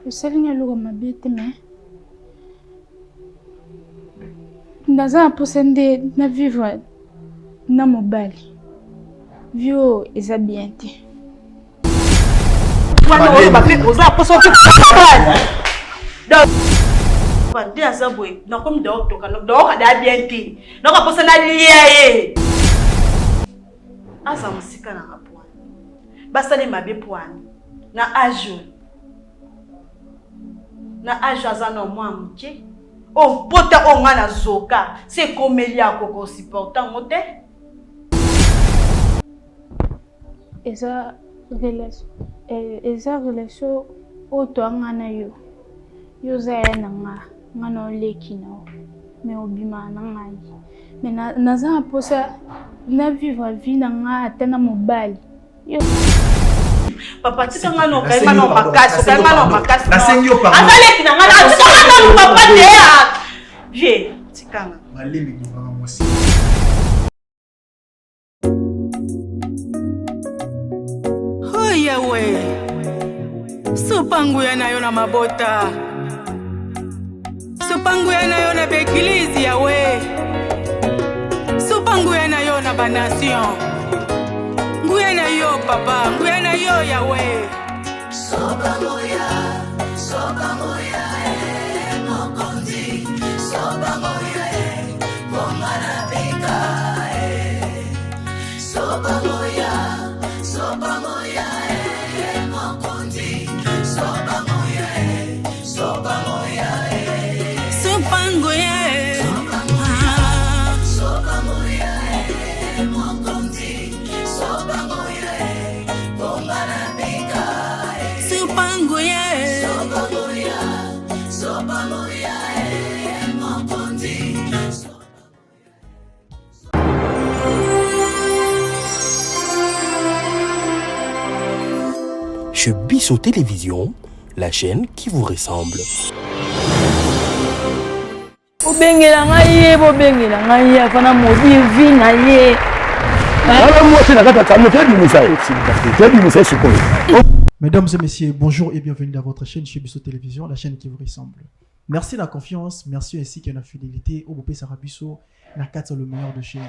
Osali nga eloko mabe te mais naza na mposa nde na vivre na mobali. Vie oyo eza bien te. Wana oloba mpe oza na mposa mobali. Donc nde aza boye nakomi daotoka daoka da bien te nakoka mposa nalia ye aza mosika na nga pwani basali mabe pwani na age oyo na age aza na mwa moke oyo mpota oyo ngai nazoka se ekomeli akoko supporte yango te. Eza relation eh, eza relation oyo toa nga na yo yo oza ya na nga nga na oleki na yo mais obimaka na ngai mais naza na mposa na vivre vie na nga ata na mobali yo. Papa tika nga no kayima no makasi okayima no makasi aza leki na nga tika nga nanu papa te vie tika nga malembe bonganga mwasi. Oh Yawe, sopa nguya na yo na mabota, sopa nguya na yo na baeglize Yawe, sopa nguya na yo na banation, nguya na yo papa, nguya na yo Yawe. Sopa nguya, sopa nguya, eh, mokonzi, sopa nguya, eh, ponga na bika, eh. Sopa nguya, sopa nguya, eh, mokonzi, sopa nguya, eh, sopa nguya, eh. Sopa nguya, eh. Sopa nguya, sopa nguya, eh, mokonzi, sopa nguya, eh, ponga na bika, eh. Sopa nguya, eh. Sopa nguya, sopa nguya, eh, mokonzi, sopa Chez Bisso Télévision, la chaîne qui vous ressemble. Bobengela ngai ye, bobengela ngai ye, afana modi vi na ye. Wana mwasi na kati ya camion, tebimisa ye. Tebimisa ye sikoyo. Mesdames et messieurs, bonjour et bienvenue dans votre chaîne chez Bisso Télévision, la chaîne qui vous ressemble. Merci la confiance, merci ainsi que la fidélité au Bopesa Bisso, na kati le meilleur de chez.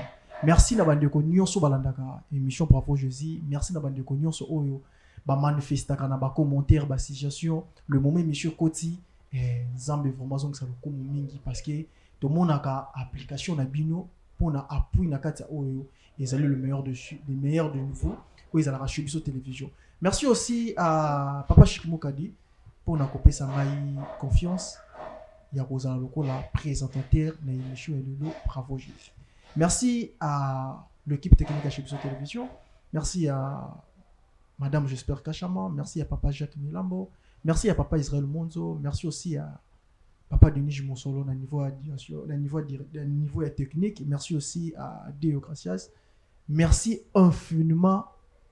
Merci na bandeko nyonso balandaka émission Bravo Jésus, merci na bandeko nyonso oyo ba manifestaka na ba commentaires, ba suggestions, le moment émission koti eh, Nzambe vraiment azongisa lokumu mingi parce que tomonaka application na bino pona appui na kati ya oyo ezali le meilleur de le meilleur de nouveau oyo ezalaka chez Biso Télévision. Merci aussi à Papa Chic Mukadi pona kopesa ngai confiance ya kozala lokola présentateur na émission ya lelo Bravo Jésus. Merci à l'équipe technique à chez Biso Télévision. Merci à Madame J'espère Kachama, merci à Papa Jacques Milambo, merci à Papa Israël Monzo, merci aussi à Papa Denis Monsolo na niveau na niveau na niveau ya technique, merci aussi à Deo Gracias. Merci infiniment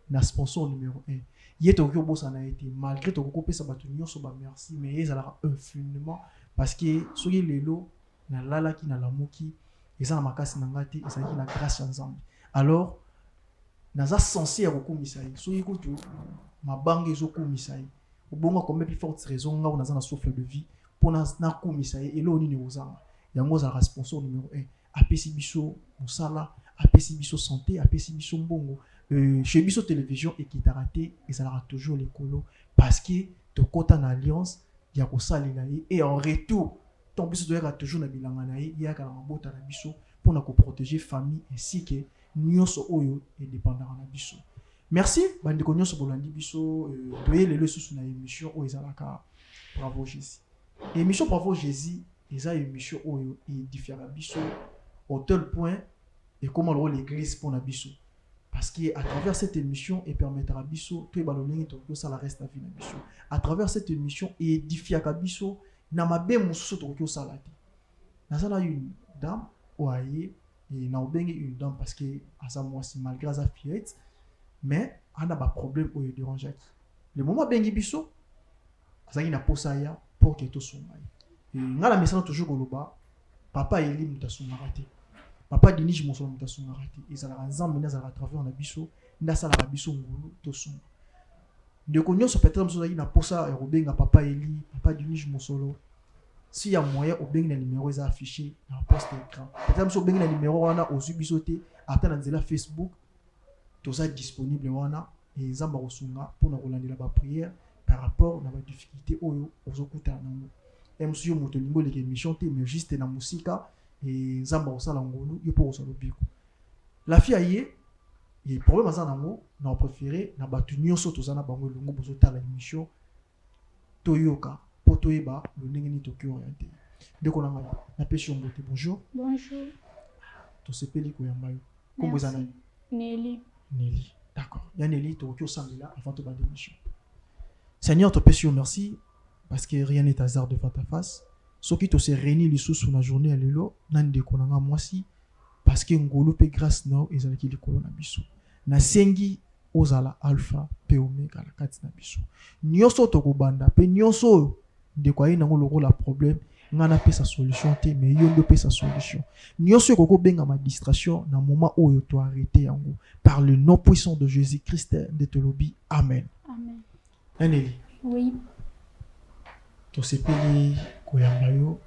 na sponsor numéro 1. Ye tokoki kobosana ye te malgré tokoki kopesa bato nyonso ba merci mais ye ezalaka infiniment parce que soki lelo nalalaki nalamuki eza na makasi na ngai te, ezalaki na grâce ya Nzambe. Alors naza censé ya kokumisa ye, soki kutu mabanga ezokumisa ye obonga combien plus forte raison nga naza na souffle de vie mpo nakumisa ye, eloko nini ekozanga yango? Ozalaka sponsor numéro 1, apesi biso mosala, apesi biso santé, apesi biso mbongo. Chez Biso Télévision ekitaka te, ezalaka toujours likolo parce que tokota na alliance ya kosalela ye et en retour ntango biso toyaka toujours na bilanga na ye, yeyaka na mabota na biso mpona koprotéger famille ainsi que nyonso oyo edépendaka na biso. Merci bandeko nyonso bolandi biso. Toye lelo lisusu na émission oyo ezalaka Bravo Jésus. Émission Bravo Jésus eza émission oyo édifiaka biso au tel point ekoma lokola l'église mpona biso parce que à travers cette émission epermettra biso toyeba lolenge tokoki kosala reste ya vie na biso. À travers cette émission édifiaka biso na mabe mosusu tokoki kosala te. Naza na une dame oyo aye na obengi une dame parce que aza mwasi malgré aza fillette mais ana baproblème oyo edérangeaki le moment abengi biso, azalaki na posa ya pour que tosunga ye. Ngai na mesana toujours koloba, papa Eli moto asungaka te, papa Denis Mosolo moto asungaka te, ezalaka Nzambe nde azalaka travers na biso, nde asalaka biso ngolu tosunga ndeko nyonso. Peut-être mosusu azalaki na posa ya kobenga papa Eli. Papa Dinige Mosolo, si ya moyen obengi na numéro eza affiché na poste écran. Peut-être biso obengi na numéro wana ozwi biso te, ata na nzela Facebook toza disponible wana e Nzambe akosunga mpona kolandela ba prière par rapport na ba difficulté oyo ozokutana nango. E mosusu yo moto olingi oleka émission te, mais juste na mosika, e Nzambe akosala ngolu, yo mpo kozwa lobiko. La fille aye ye problème aza nango, na préféré na bato nyonso toza na bango elongo bozotala émission, toyoka mpo toyeba lolenge nini toki oriente. Ndeko na ngai, napesi yo mbote, bonjour. Bonjour. Tosepeli koyamba yo. Kombo eza nani? Nelly. Nelly, d'accord. Ya Nelly, tokoki osambela avant tobanda émission. Seigneur, topesi yo merci parce que rien n'est hasard devant ta face. Soki tose réunir lisusu na journée ya lelo na ndeko na nga mwasi, parce que ngolu mpe grâce na yo ezalaki likolo na biso. Nasengi ozala alpha mpe omega na kati na biso nyonso tokobanda, mpe nyonso oyo ndeko aye nango lokola problème, ngai napesa solution te, mais yo nde opesa solution. Nyonso ekoki kobengama distraction na moment oyo, toarrêter yango par le nom puissant de Jésus Christ nde tolobi amen. Amen. Naneli. Oui. Tosepeli koyamba yo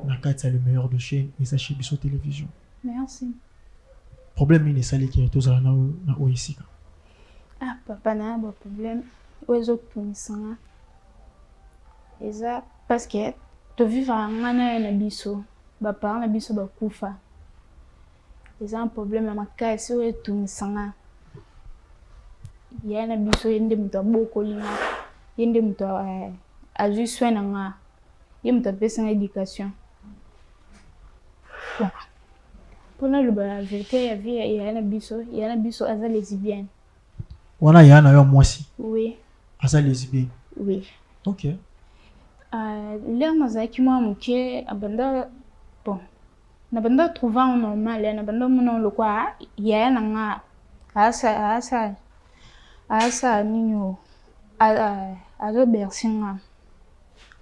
na kati ya le meilleur de chaîne, eza chez Biso Télévision. Merci. Problème nini esaliki tozala na oyo na oyo esika? Ah papa, na ba problème oyo ezotungisa nga eza parce que tovivaka nga na ye na biso, baparent na biso bakufa. Eza un problème ya makasi oyo etungisa nga. Yaya na biso, ye nde moto abokoli nga, ye nde moto azwi soin na nga, ye moto apesi nga éducation. Bon, mpona loba la vérité ya vie ya yaya na biso, yaya na biso aza lesbienne. Wana yaya na yo ya mwasi? Oui. Aza lesbienne? Oui. Ok. L'heure nazalaki mwa moke, abanda, bon, na banda trouver yango normal, na banda omona lokwa yaya na nga aasa nini o azobercer nga.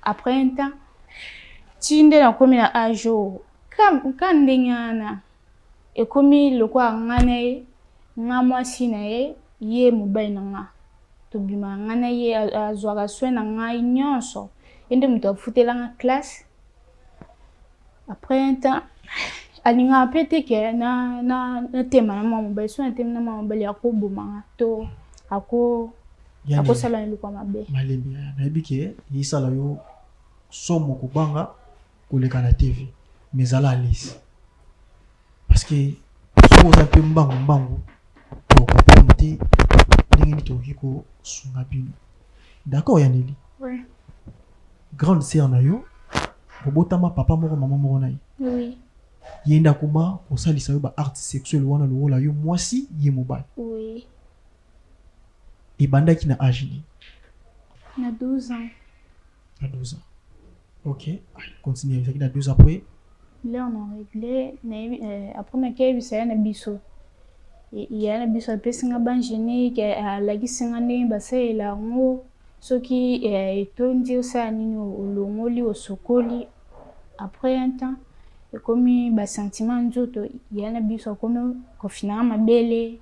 Après un temps, ti nde nakomi na age oyo, ka ndenge wana ekomi lokwa nga na ye, nga mwasi na ye, ye mobali na nga, tobimaka nga na ye, azwaka soin na ngai nyonso, ye nde moto afutelanga classe. Après un temps, alingaka mpe te ke natema na mwa mobali. So natemi na mwa mobali, akobomanga to akosala eloko ya mabe. Malembe, nayebi ke esala yo somo kobanga koleka na TV, mais ezala à l'aise parce que soki oza mpe mbangu mbangu, tokocomprendre te ndenge nini tokoki kosunga bino. D'accord, Yaneli? Oui. Grande sœur na yo, bobotama papa moko, mama moko na ye? Oui. Ye nde akoma kosalisa yo ba acte sexuel wana lokola yo mwasi, ye mobali? Oui. Ebandaki na age nini? Na 12 ans. Na 12 ans, ok, continue. Ezalaki na 12 ans, après? L'heure na réglé, après nakeyebisa ye na biso, yaya na biso apesi nga bain hygiénique, alakisi nga ndenge basalela yango, soki etondi osala nini, olongoli, osokoli. Après un temps, ekomi basentiment nzoto, yaya na biso akomi kofinanga mabele,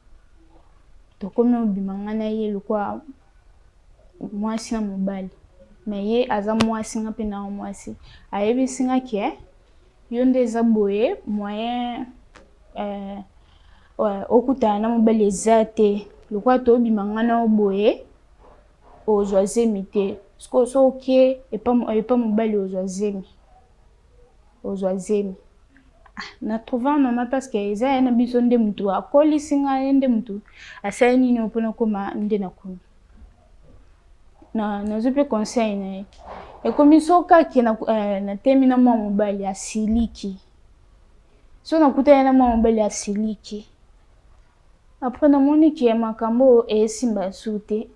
tokomi obima nga na ye lokwa mwasi na mobali. Mais ye aza mwasi, nga mpe na mwasi. Ayebisi nga ke yo nde eza boye, moyen okutana na mobali eza te, lokola tobima nga na yo boye, ozwa zemi te. Sikoyo so oke epa mobali, ozwa zemi, ozwa zemi. Ah, na trouva normal parce que eza ye na biso nde motu akolisi ngai, ye nde motu asali nini mpona koma nde nakomi. Na nazwi mpe conseil na ye. Ekomi so kaki natemi na mwa mobali, asiliki. So nakutani na mwa mobali, asiliki. Après namoni ke makambo oyo esimba su te.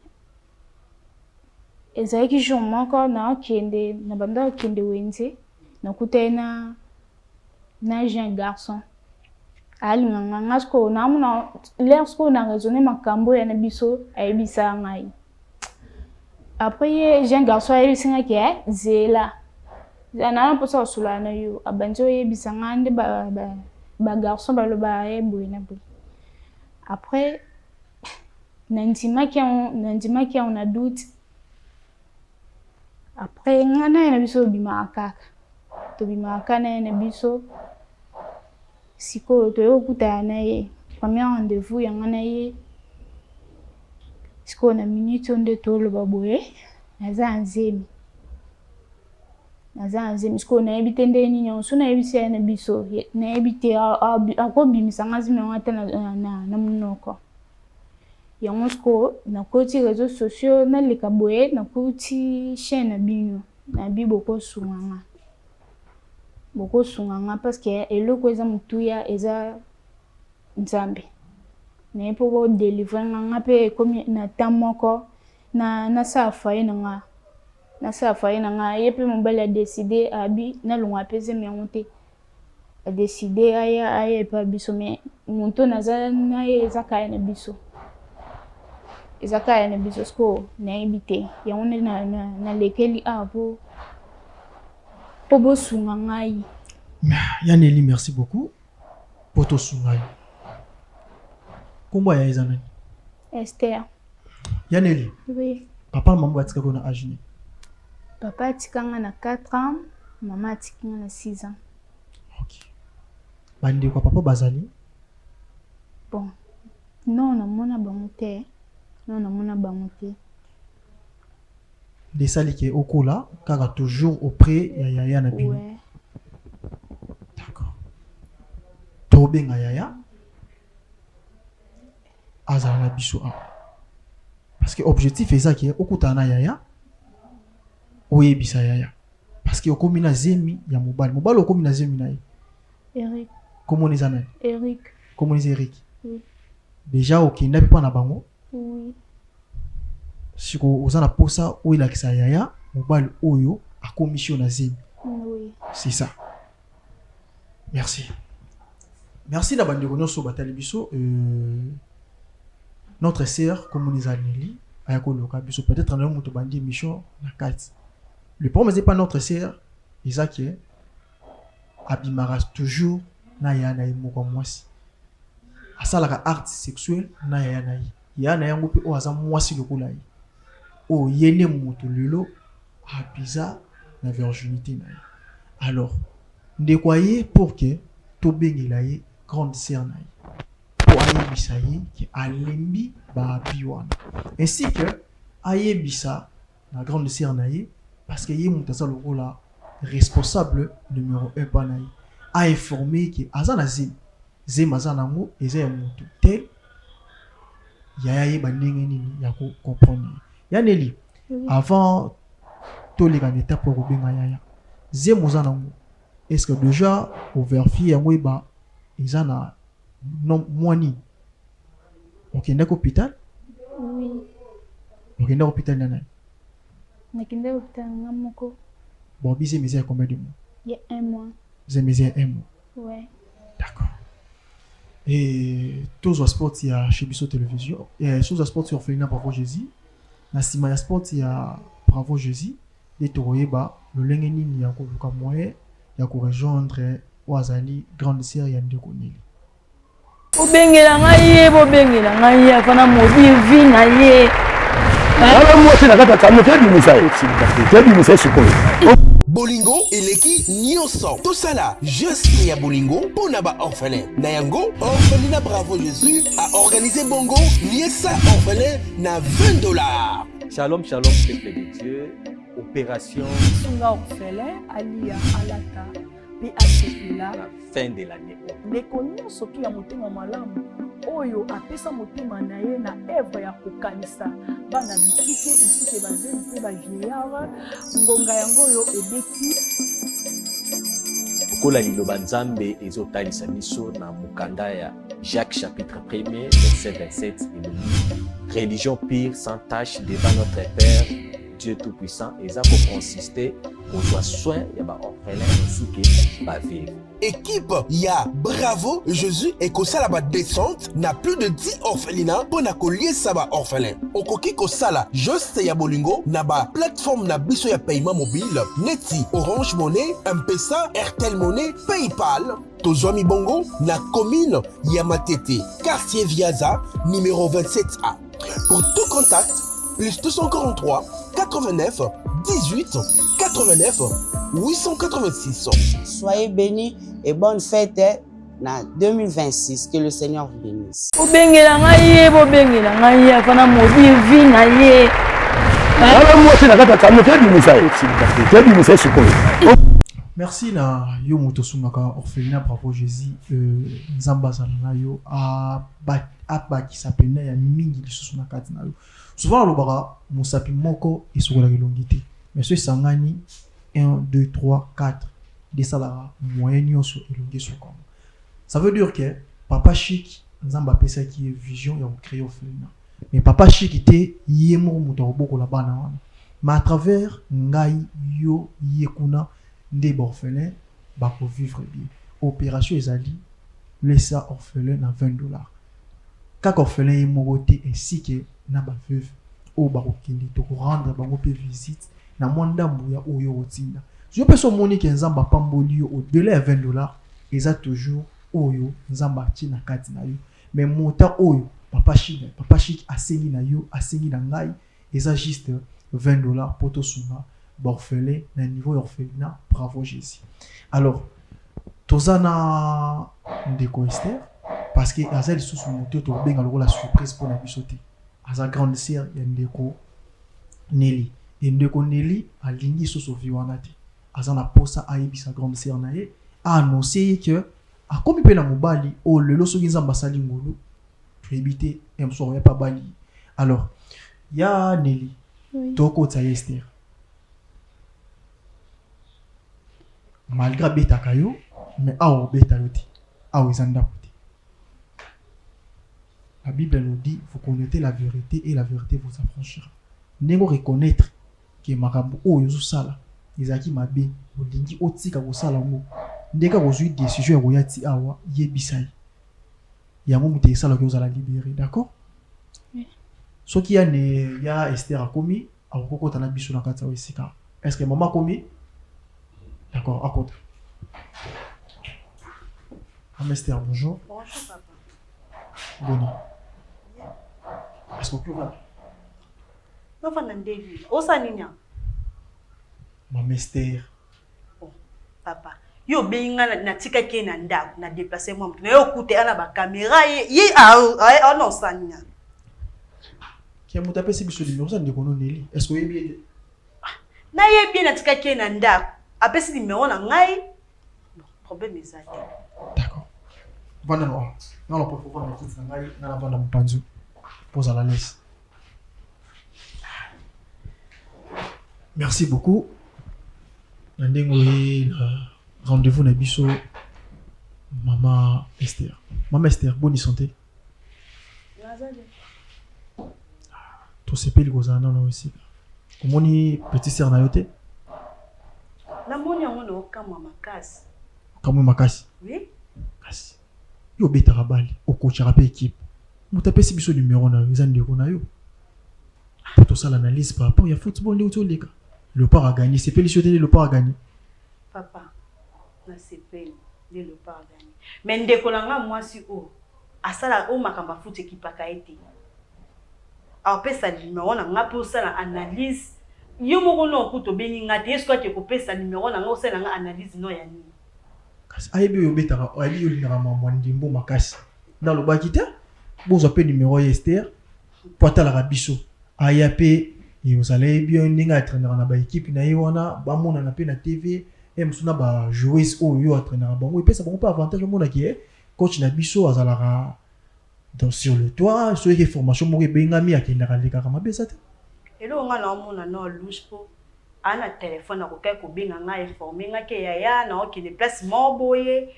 Ezalaki jour moko naokende na banda kokende wenze, nakutani na jeune garçon alinganga nga. Sikoyo naamona l'heure sikoyo na raisonne makambo oyo na biso ayebisaka ngai. Après ye jeune garçon ayebisi nga ke zela, naa mposa kosolola na yo. Abandi oyebisa nga nde bagarçon baloba ye boye na boye. Après nandimaki yango, nandimaki yango na doute. Après nga na ye na biso tobimaka kaka, tobimaka kaka na ye na biso. Sikoyo toye kokutana na ye premier rendez-vous ya nga na ye, sikoyo na minute oyo nde toloba boye naza na zemi, naza na zemi. Sikoyo nayebi te ndenge nini yango, soki nayebisi ye na biso nayebi te akobimisa nga zemi yango ata na monoko. Yango sikoyo nakoti reseaux sociaux naleka boye nakuti chaine na bino nayebi bokosunga nga, bokosunga nga parce que eloko eza motuya eza Nzambe. Naye mpo bo delivrer nga, nga mpe ekomi na temps moko nasala foyer na nga, nasala foyer na nga. Ye mpe mobali a decide abi nalongwa mpe zemi yango te, a decide aya aya epa biso mais moto naza na ye eza kaka na biso, eza kaka na biso. Sikoyo nayebi te yango nde nalekeli awa mpo mpo bosunga ngai. Ya Nelly, merci beaucoup mpo tosunga yo. Kombo ya eza nani? Esther. Ya Nelly. Oui. Papa na mama batikaki yo na age nini? Papa atika nga na 4 ans, mama atiki nga na 6 ans. Ok. Bandeko ya papa bazali? Bon, non namona bango te. Non namona bango te. Nde esali ke okola kaka toujours auprès ya yaya na bino. Ouais. D'accord. Tobenga yaya azala na biso awa. Parce que objectif eza ke okutana na yaya oyebisa yaya. Parce que okomi na zemi ya mobali. Mobali okomi na zemi na ye. Eric. Komona eza nani? Eric. Komona eza Eric. Oui. Déjà okenda mpe mpa na bango. Oui. Siko oza na posa oyelakisa yaya mobali oyo akomisi yo na zemi. Oui. C'est ça. Merci. Merci na bandeko nyonso batali biso. Notre sœur komona eza Nelly aya koluka biso peut-être na yo moto bandi émission na kati. Le problème c'est pas notre sœur eza ke abimaka toujours na yaya na ye moko ya mwasi. Asalaka acte sexuel na yaya na ye. Yaya na ye yango mpe oyo aza mwasi lokola ye. Oyo ye nde moto lelo abiza na virginité na ye. Alors ndeko aye pour que tobengela ye grande sœur na ye po ayebisa ye ke alembi ba habits wana ainsi que ayebisa na grande sœur na ye parce que ye moto aza lokola responsable numéro 1 pa na ye, a informer ye ke aza na zemi, zemi aza nango eza ya moto te, yaya ayeba ndenge nini ya ko comprendre ye. Ya Nelly, avant toleka na etape ya kobenga yaya, zemi oza nango est ce que dejà o verifier yango oyeba eza na mwa nini? Okendaki hôpital? Oui. Okendaki hôpital na nani? Nakendaki hôpital nga moko. Bon, zemi eza ya combien de mois? Ya 1 mois. Zemi eza ya 1 mois. Ouais. D'accord. Et tozwa sport ya chez biso télévision, tozwa sport ya orphelinat Bravo Jésus. Na sima ya sport ya Bravo Jésus, nde tokoyeba lolenge nini ya koluka moyen ya korejoindre oyo azali grande sœur ya ndeko Nelly. Bobengela ngai ye, bobengela ngai ye, afana maudire vie na ye. Wana mwasi na kati ya camion tebimisa ye, tebimisa ye sikoyo. Bolingo eleki nyonso. Tosala geste ya bolingo mpo na ba orphelin. Na yango, orphelinat Bravo Jesus a organisé bongo liesa orphelin na 20 $. Shalom, shalom, peuple de Dieu. Opération. Sunga orphelin, alia, alata, pe asepela. La fin de l'année. Ndeko nyonso tu ya motema malamu oyo apesa motema na ye na œuvre ya kokanisa bana bitike ainsi que bazemi mpe ba vieillard, ngonga yango oyo ebeti. Lokola liloba Nzambe ezotalisa biso na mokanda ya Jacques chapitre 1er verset 27 elobi religion pure sans tache devant notre Père Dieu Tout-Puissant eza ko consister kozwa soin ya ba orphelins ainsi que ba veuves. Equipe ya Bravo Jesus ekosala ba descente na plus de 10 orphelinats mpo na koliesa ba orphelins. Okoki kosala geste ya bolingo na ba plateforme na biso ya paiement mobile neti Orange Money, M-Pesa, Airtel Money, PayPal. Tozwami bongo na commune ya Matete, quartier Viaza, numéro 27A. Pour tout contact, plus 243 89 18 89 886. Soyez bénis et bonne fête na 2026. Que le Seigneur vous bénisse. Bobengela ngai ye, bobengela ngai ye, afana modi vi na ye. Wana mwasi na kati ya camion tebimisa ye, tebimisa ye sikoyo. Merci na yo moto osungaka orphelinat Bravo Jesus euh, Nzambe azala na yo abakisa pene ya mingi lisusu na kati na yo. Souvent alobaka mosapi moko esukolaka elongi te mais so esangani 1 2 3 4 nde esalaka moyen nyonso elongi esukama. Ça veut dire que papa Chic Nzambe apesaki ye vision ya ko créer orphelinat. Mais papa Chic te ye moko moto akobokola bana wana. Mais à travers ngai, yo, ye kuna nde ba orphelins bako vivre bien. Operation ezali lesa orphelin na 20 dollars. Kaka orphelin ye moko te ainsi que na ba veuves oyo bakokende toko rendre bango pe visite na mwa ndambu ya oyo okotinda. Yo pe soki omoni que Nzambe apamboli yo au delà ya 20 dollars eza toujours oyo Nzambe atie na kati na yo. Mais montant oyo papa Chic, papa Chic asengi na yo, asengi na ngai eza juste 20 dollars po tosunga ba orphelins na niveau ya orphelinat Bravo Jesus. Alors toza na ndeko Esther parce que aza lisusu moto oyo tokobenga lokola surprise pona biso te. Aza grande sœur ya ndeko Nelly et ndeko Nelly alingi lisusu vie wana te. Aza na posa ayebisa grande sœur na ye, a annoncer ye que akomi pe na mobali oyo lelo soki Nzambe asali ngolu toyebi te un mosusu akoya pe abali ye. Alors ya Nelly Oui. tokotisa ye Esther malgre abetaka yo mais awa obeta yo te, awa eza ndako te. La bible nous dit vous connaissez la verite et la verite vous affranchira. Ndenge o reconnaitre que makambo oyo ozo sala ezalaki mabe olingi otika kosala yango nde kaka ozui decision ya koya ti awa yebisa ye yango moto esalaki ozala libere d'accord? Oui. Soki ya ne ya Esther akomi akoki kokota na biso na kati ya esika. Est-ce que maman akomi? D'accord, akota. Maman Esther, bonjour. Bonjour papa. Boni. Est-ce que okoki Nofanda nde osala nini awa? Mama Esther. Oh, papa. Yo obengi nga natikaki ye na ndako na déplace mwa moto na ye okuta ya na bakamera ye ye ana osala nini awa? Kia moto apesi biso nimero oza ndeko no Nelly. Est-ce que oyebi ye te? Ah, nayebi ye natikaki ye na ndako apesi nimero na ngai problème eza te. D'accord. Vanda na nga na préfère vanda kiti na ngai nga na vanda mopanzi mpo ozala l'aise. Merci beaucoup na ndenge oye na rendez-vous na biso mama Esther. Mama Esther, boni santé? Tosepeli kozala nano esika. Omoni petit sœur na yo te? Namoni yango na okamwa makasi. Okamwi makasi? Oui. Kasi yo obetaka bale, okochaka pe equipe. Moto apesi biso numero na yo eza ndeko na yo. Po tosala analyse par rapport ya football nde outi oleka. Leopard a gagné, sepelisi yo te nde Leopard a gagné. Papa, nasepeli nde Leopard a gagné. Mais ndeko na nga mwasi oyo asala oyo makambo ya foot ekipaka ye te. Apesa numero na nga pe osala analyse yo moko nao kutu obengi nga te ye sikoyo ake kopesa numero na nga osalela nga analyse nao ya nini? Kasi ayebi oyo obetaka ayebi yo olingaka makambo ya ndembo makasi nde alobaki te bozwa pe numero ya Esther po atalaka biso aya pe ozala ye bien ndenge a trainaka na ba equipe na ye wana bamonana pe na TV ye mosusu na ba joueuse oyo yo atrainaka bango epesa bango pe avantage bamona ke coach na biso azalaka Donc sur le toit soki formation moko ebengami akendaka alekaka mabe eza te. Eloko nga naomona nao louche po aa na telephone akokaki kobenga nga informe nga ke yaya naokende place moko boye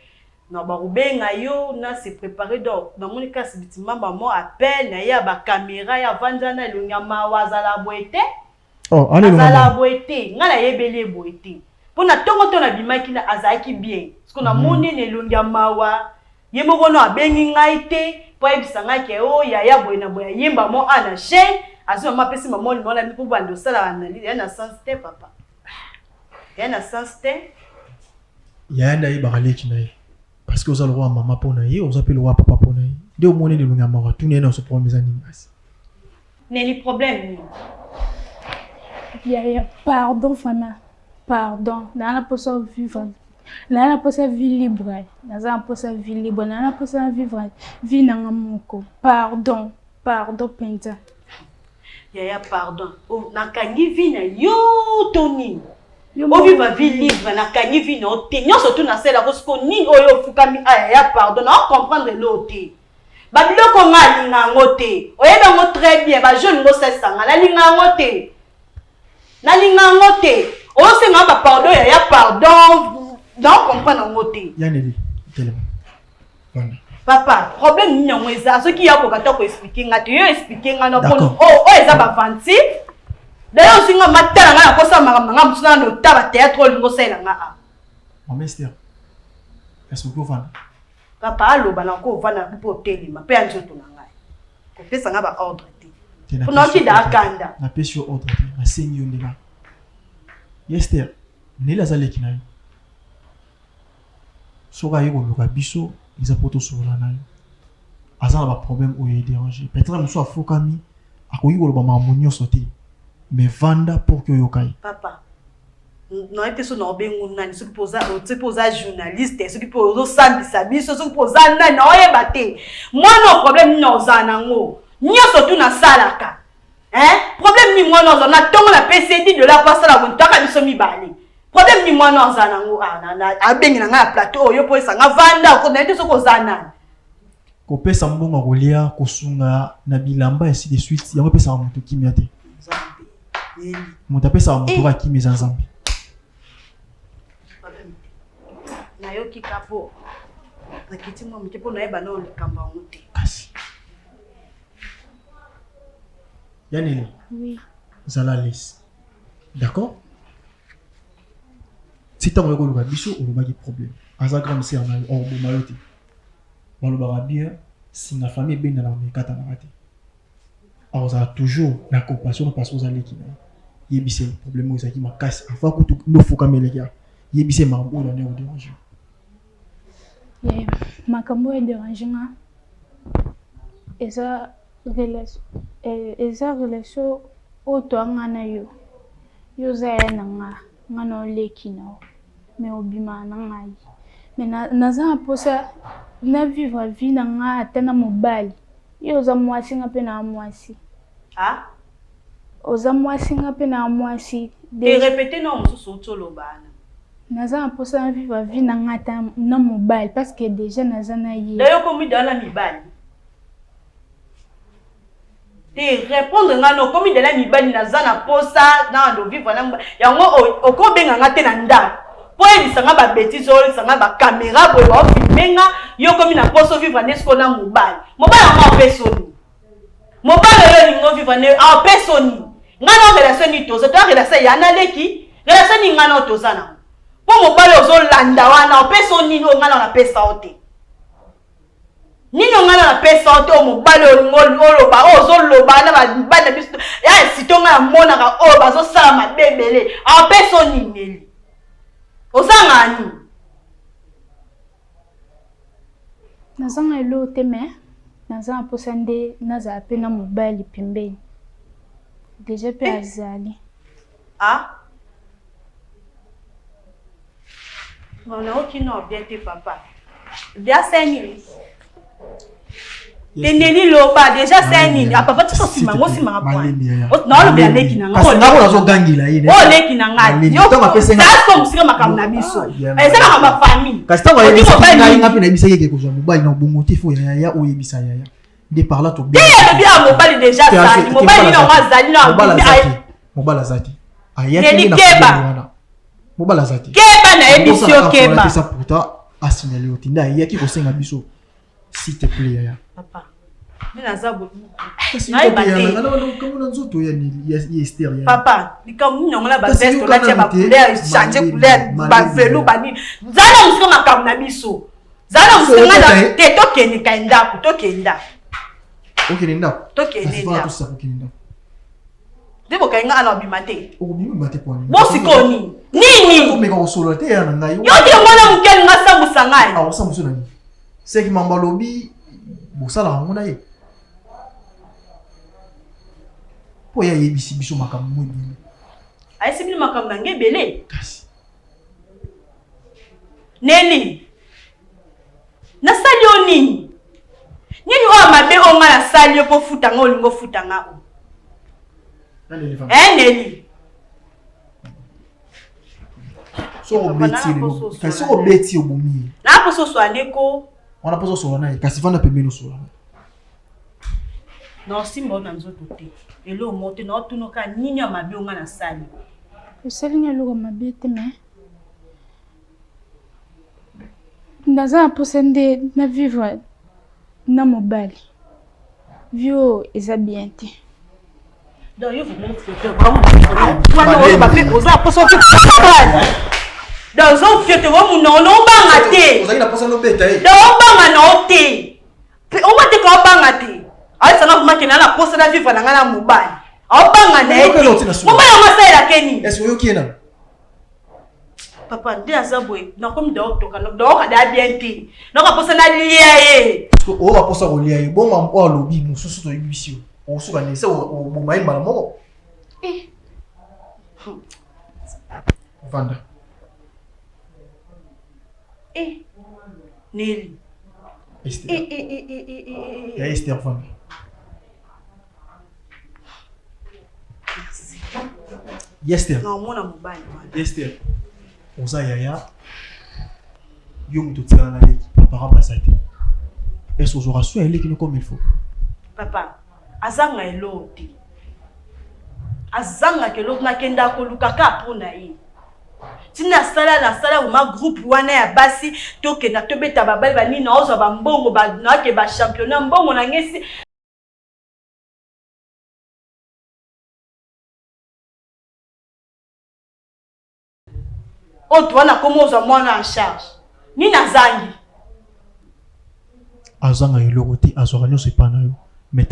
na bakobenga yo na se preparer donc namoni kasi bitimamba mo appel na ye ya ba camera ye avandi wana elongi ya mawa azala boye te. Oh, azala boye te nga nayebeli ye boye te mpo na ntongo to nabimaki na azalaki bien parceke namoni ye na elongi ya mawa ye moko no abengi ngai te mpo ayebisa ngai ke o oh, yaya boye na boye ayemba mo a na chaîne azwi mama apesi mama olima wana mpo banda osala analyse ya na sens te papa ya na sens te yaya nde ayebaka leki na ye parce que oza lokola mama mpo na ye oza mpe lokola papa mpo na ye nde omoni elongi ya mawa tuna ye na oso problème eza nini kasi Nelly problème nini? Yaya, pardon vraiment. Pardon. Naza na posa vivre. Naza na posa vie libre. Naza na posa vie libre. Naza na posa na vivre vie na nga moko. Pardon. Pardon penza. Yaya pardon. Oh, nakangi vie na yo to nini? Oviva vie libre nakangi vie na yo te. Nyonso tu nasalako siko nini oyo ofukami ah yaya pardon na comprendre eloko te. Ba biloko nga alinga yango te. Oyebi yango très bien ba jeux olingi osalisa nga nalinga yango te. Nalinga yango te. Osenga ba pardon yaya pardon na comprendre yango te. Ya Nelly, telema. Vanda. Papa, problème nini yango eza soki ya koka ta ko expliquer nga te yo expliquer nga na pona oh oh eza ba venti. D'ailleurs osi nga matala nga nakosa makambo na nga mosusu na nota ba théâtre olingi osalela nga a. Mama Esther, est-ce que ovanda? Papa aloba na ko ovanda mpo otelema mpe ya nzoto na ngai. Kopesa nga ba ordre te. Mpo nayoki da kanda. Napesi yo ordre te, nasengi yo nde na. Esther, Nelly aza leki na yo. Soki aye koluka biso eza mpo tosolola na yo. Aza na ba problème oyo e déranger. Peut-être mosusu afukami, akoki koloba makambo nyonso te. Mais vanda pour que oyoka ye. Papa, nayebi te soki naobengo nani soki mpe oza soki mpe oza journaliste soki mpe ozosambisa biso soki mpe oza nani naoyeba te mwana oyo problème nini ozala nango nyonso tu nasalaka hein problème nini mwana ozala na ntongo napesi ye 10 dollar mpo asala bontaka biso mibale problème nini mwana ozala nango ah, abengi na ngai ya plateau oyo mpo esanga vanda nayebi te soki oza nani Kopesa mbongo ya kolia, kosunga na bilamba ainsi de suite, yango epesaka moto kimia te. Moto apesaka moto kaka kimia eza Nzambe. Nayoki ka po nakiti mwa moke mpo nayeba nao likambo yango te. Kasi ya Nelly, Oui. zala à l'aise. D'accord? Ti ntango oye koluka biso olobaki problème. Aza grande sœur na yo, akoboma yo te. Balobaka bien singa famille ebendanaka mais ekatanaka te. Akozala toujours na compassion no parce que oza leki na ye. Yebisa ye problème oyo ezalaki makasi avant kutu nde ofukamelaki awa. Yebisa ye makambo oyo nde ko déranger. Yeah, makambo oyo ederange nga eza relation eh, eza relation oyo toa nga na yo yo oza yaya na nga nga na oleki na yo mais obimaka na ngai mais na, naza na mposa na vivre vie na nga ata na mobali yo oza mwasi nga mpe na mwasi ah? oza mwasi nga mpe na mwasi te répéter na mosusu outi oloba wana naza na mposa na vivre vie na nga ata na mobali parce que déjà naza na ye dayo okomi dala na mibali te répondre nga no okomi dala mibali naza na posa na ando vivre na mobali yango okobenga nga te na ndako mpo oyebisa nga babétise oyebisa nga bacaméra boye baofilme nga yo okomi na posa ovivre nde siko na mobali mobali yango apesa oni mobali oyo olingi ovivre nde apesa oni nga na relation nini toza toya relation ya na leki relation nini nga na toza nango mpo mobali ozolanda wana opesa o nini oyo nga na napesa yo te nini oyo nga na napesa yo te oyo mobali olingi oloba oyo ozoloba na bamibali na biso ya esito nga namonaka oyo bazosala mabe ebele apesa o nini eli ozanga nini nazanga eloko te mais naza na mposa nde nazala mpe na mobali pembeni deja mpe azali ah non nayoki no bien te papa bia se nini teneli loba deja se nini ah papa tika osima yango osimaka point naolobela leki na ngai nazogangela ye oyo leki na ngai yo mosika makambo na biso eza makambo ya famille kasi ntango ayebisaki ngai nga mpe nayebisaki eke kozwa mobali na obongo te fo yaya oyebisa yaya nde par là te alobi ya mobali deja azali mobali nini yango azali na mobali aza te ayaki nde na problème wana mobali aza te keba nayebisi yo keba pourtant asignale yo te nde ayaki kosenga biso s'il te plaît yaya papa nde naza nayeba te nzoto ya Esther ya papa likambo nini yango na baveste olati ya bacouleur change couleur bavelu banini zala mosika makambo na biso zala mosika ngai na te tokende kai ndako tokende ndako okende ndako tokende ndako nde bokangi ngai ana obima te okobima te pona bo sikoyo nini nini omeka kosolola te ya na ngai yo te mwana moke alinga asambusa ngai akosambusa na nini seki mambo alobi bosalaka yango na ye mpo ye ayebisi biso makambo mo ebele. Ayesi bino makambo na ngai ebele. Nelly, nasali yo nini? Nini oyo mabe oyo ngai nasali yo mpo ofuta ngai olingi ofuta ngai oyo? Eh Nelly. Soki obeti ye, kasi soki obeti ye obomi ye. Na poso oswala nde ko. Wana poso oswala na ye, kasi vanda pembeni oswala na ye. Naosimba yo na nzoto te. Eloko moko te, naotuna kaka nini ya mabe oyo ngai nasali. Osali ngai eloko mabe te mais naza na mposa nde na vivre na mobali. Vie oyo eza bien te. Donc yo vraiment wana oloba mpe oza na mposa mobali. Donc ozo fiote wa monoko na obanga te. Ozali na mposa nobeta ye. Donc obanga na yo te. Pe oma te ka obanga te. Ayebisa nga vraiment ke na na posa na vivre na nga na mobali. Aobanga na ye te. Mobali yango asalelaka ye nini? Est-ce oyoki ye nanu? Papa nde aza boye nakomi daotoka daoka da bien te. Nakoka posa nalia ye. Oyoka posa kolia ye bongo oyo alobi mosusu toyebisi yo okosuka nini se oboma ye mbala moko. Eh. Vanda. Eh. Nelly. Esther. Eh, eh, eh, eh, eh, eh. Ya Esther vanda. Merci. Esther. Na omona mobali wana. Esther. Oza yaya. Yo moto otikala na leki. Papa baza te. Est-ce ozwaka soin ya leki no comme il faut? Papa, azanga eloko te. Azangaka eloko nakendaka koluka kaka mpo na ye. Ti nasala nasala vraiment groupe wana ya basi tokenda tobeta babali banini naozwa bambongo naoke ba championnat mbongo na ngai esi oyo toa nakoma ozwa mwana en charge nini azangi azanga eloko te azwaka nyonso epai na yo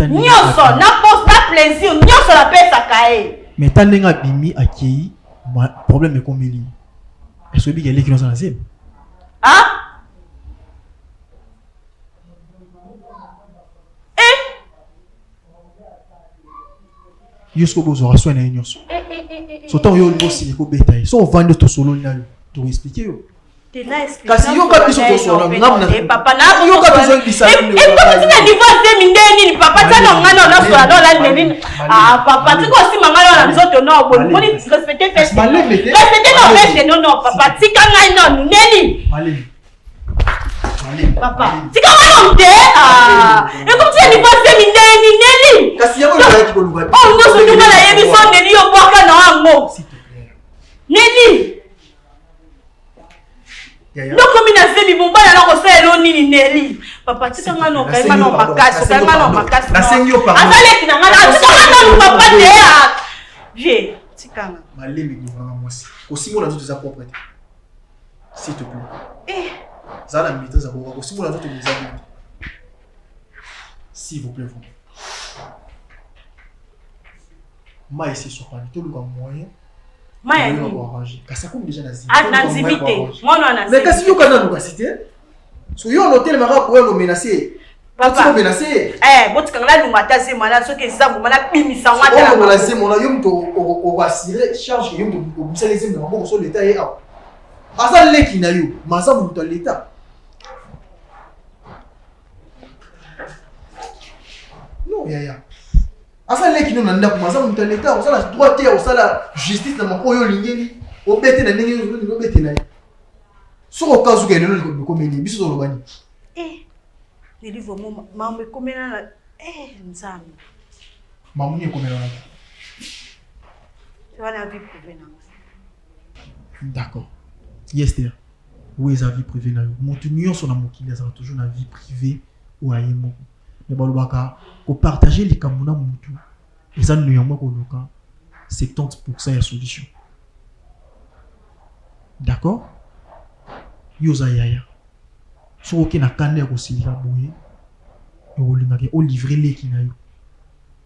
nyonso na poste na plaisir nyonso napesaka ye mais ta ndenge abimi akei problème ekomeli ye est-ce oyebi eleki nyonso na zemi ah eh yo soki bozwaka soin na ye nyonso so ntango yo olingi osilika obeta ye so ovandi tosololi na yo toexplike yo kasi yoka biso tosola yoka bizoyebisana niveau azemi nde nini papa tia na ngai na nasola na olali nini ah papa tika osima ngai na nzoto na oboni moni respecte feste respecte na feste no no papa tika ngai nanu neni papa tika ngai nanu te ekomi tia niveau azemi nde nini neni oyo nyonso ndunga nayebi so neni yo bwaka na yango neni nokomi na zemi mobali ala kosalela yo nini neli papa tika nga na okangi nga na makasi okangi nga na makasi aza leki na nga tika nga nanu papa te vie tika nga malembe ndeko mwasi kosimbola nzoto eza propre te s'il te plaît eh. zala na maîtrise ya kokoka kosimbola nzoto eza bien te s'il vous plaît vous Mayi esi esopani toluka moyen mayi ya nini koarrange kasi akomi deja na zimi ah, na nzimi te mwana wana mais kasi yoka nanu kasi te so yo onotelemaka koya nomenase papa menace eh botika nga nalunga ata zemi wana soki eza mbuma nabimisa ngo ata olongola zemi wana yo moto okoassure charge yo moto obimisaki zemi na maboko so leta ye awa aza leki na yo ma aza moto ya leta non yaya aza leki no na ndako ma aza moto ya leta osala droit te ya kosala justice na mako oyo olingeli obete na ndenge olingi obetela ye soki okazuka elelo ekomeli biso toloba nini eh, neli vraiment mambo ekomela na eh, nzambe mambo nini ekomela na wana vie privée na d'accord yester oyo eza vie privée na yo moto nyonso na mokili azala toujours na vie privée oyo aye moko mais balobaka ko partager likambo na mutu eza néanmoins koluka 70% ya solution d'accord yo oza yaya soki oke na kanda ya kosilika boye okolingaka olivre leki na yo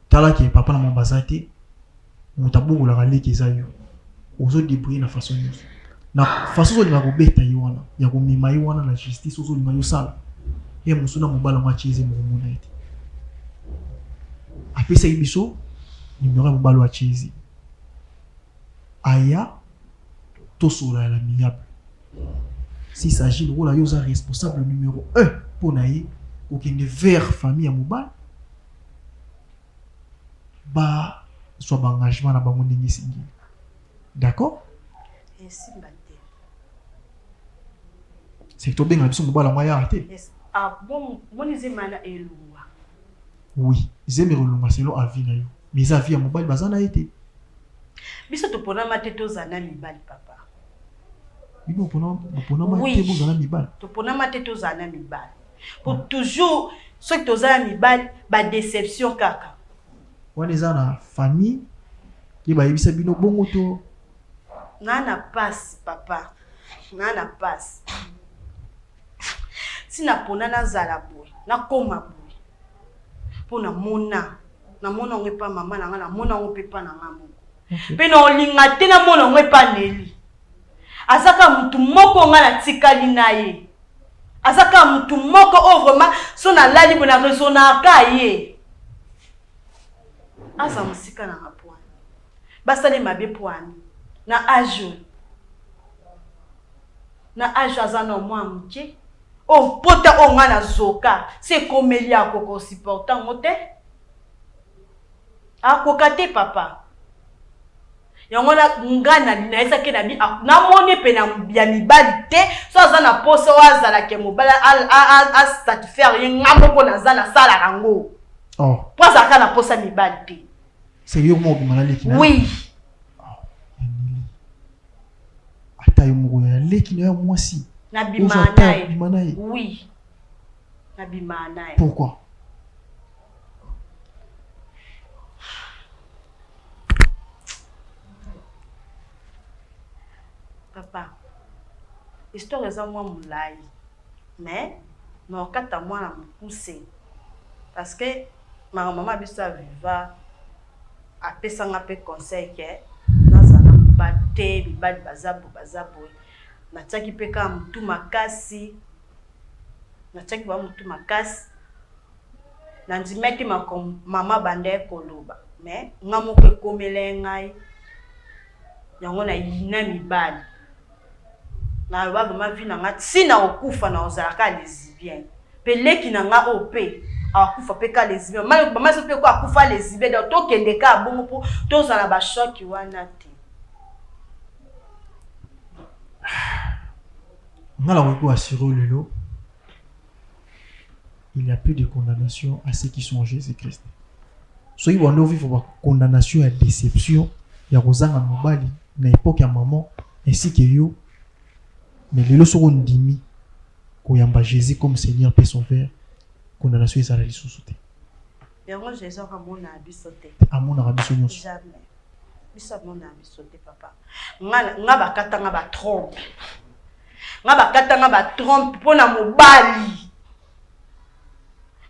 tala ke papa na mama baza te Moto abokolaka leki eza yo. Ozo debrouiller na façon nionso. Na façon ozolinga kobeta ye wana, ya komema ye wana na justice ozolinga yo osala. Ye mosusu na mobali yango atie zemi okomona ye te. Apesaki biso numero ya mobali oyo atie zemi. Aya tosolola à l'amiable. S'il s'agit lokola yo oza responsable numero un mpo na ye kokende vers famille ya mobali ba zwa ba engagement na bango ndenge esengeli. D'accord? Esimba te. C'est que tobenga biso mobali yango ayaka te. Yes. Ah bon, moni zemi wana elongwa. Oui, zemi ekolongwa selon avis na yo. Mais eza avis ya mobali baza na ye te. Biso toponama te tozala na mibali papa. Bino boponama te bozala na mibali? Toponama te tozala na mibali. Po toujours soki toza na mibali ba deception kaka. Wana eza na famille ye bayebisa bino bongo to? Nga na pasi papa. Nga na pasi. Ti na pona nazala boye, nakoma boye. Po namona, namona yango epa mama na nga, namona yango pe epa na nga moko. Pe na olinga te namona yango epa Nelly. Aza kaka mutu moko nga natikali na ye. Aza kaka mutu moko oyo vraiment so nalali boye na raisonnaka kaka ye. Aza mosika na nga poani. Basali mabe poani na age oyo. Na age aza nao mwana muke. Oyo pota oyo nga nazoka se ekomeli akoka ko supporter yango te. Akoka te papa. Yango wana nga nayebisaki na bi namoni pe na ya mibali te so aza na posa oyo azala ke mobali a satisfaire ye nga moko naza nasalaka yango. Oh. Po azalaka na posa mibali te. C'est yo moko obima na leki na yo? Oui. Oh, ata yo moko ya leki na yo mwasi. Nabima na ye. Bima na ye. Oui. Nabima na ye. Pourquoi? Papa, histoire eza mwa molayi mais naokata mwa na mokuse parce que makambo mama biso ya viva apesa nga pe conseil ke nazala na mobali te, mibali baza boye baza boye. Natiaki pe kaka mutu makasi, natiaki vraiment mutu makasi. Nandimaki makambo mama abandaki koloba mais nga moko ekomelaki ngai yango nayina mibali. Naloba vraiment vie na nga ti nakokufa nakozala kaka lesbienne. Pe leki na nga oyo pe akufa pe kaka lesbienne. Mama biso pe akufa lesbienne donc tokende kaka bongo po tozala ba choc wana te. Nga nakoki ko assurer yo lelo il n'y a plus de condamnation à ceux qui sont en Jésus-Christ. Soki bando vivre ba condamnation ya déception ya kozanga mobali na époque ya maman ainsi que yo, mais lelo soki ondimi koyamba Jésus comme Seigneur pe Sauveur, condamnation ezala lisusu te. Yango Jésus amonaka biso te. Amonaka biso nyonso. Jamais. Biso amonaka biso te papa. Nga nga bakata nga ba trompe. Nga bakata nga ba trompe pona mobali.